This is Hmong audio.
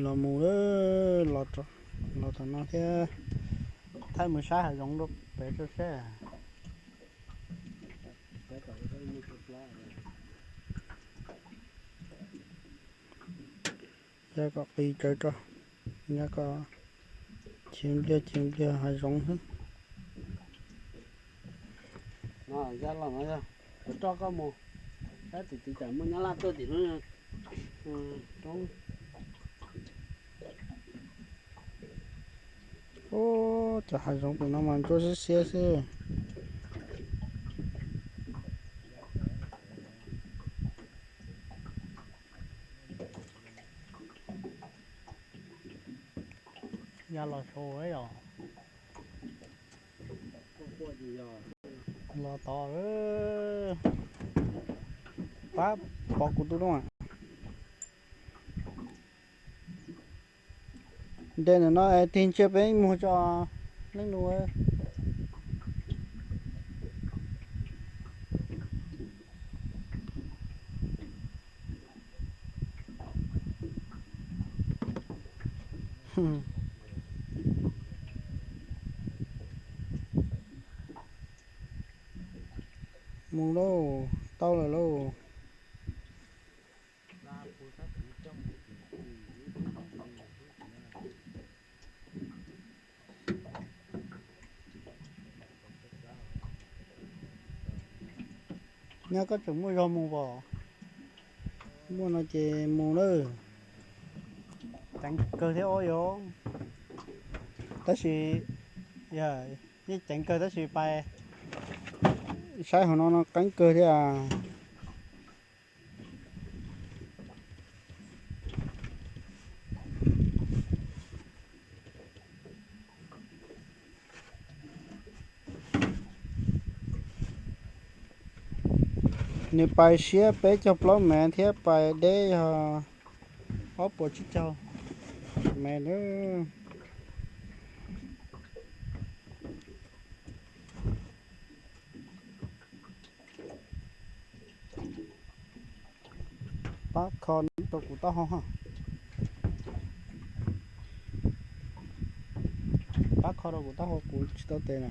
Los mus, los, los tom no thiab, thaij mus saib hav zoov rau pem rau seb. Yog kom qis tsawv tso, yog kom chim pliag chim pliag hav zoov xwb. Yog los no yog, kuv coj koj mus saib tim tid tsam muaj nyab laj tuaj tim no. Ub, cov hav zoov pem no mas ntsuab xiab xiab xwb. Ya los sau yom. Los tod, pab pom kuv tus no. Nte ntawm no es tig ntsia peb muag tso leej nus. Mus lauj, tau lawm lauj. Nyob koj tseem muaj zog mus pom. Muaj no ces mus lawm. Ceev kawg thiab os yom. Tab sis yeej ceev kawg tab sis pais saib hauv no no qeeb kawg thiab. Nws pais siab peb caug plaub mev thiab pais deb yog ob puas tsib caug mev nawb. Pab kho rau kuv taub hau. Pab kho rau kuv taub hau, kuv tsis tau tes na.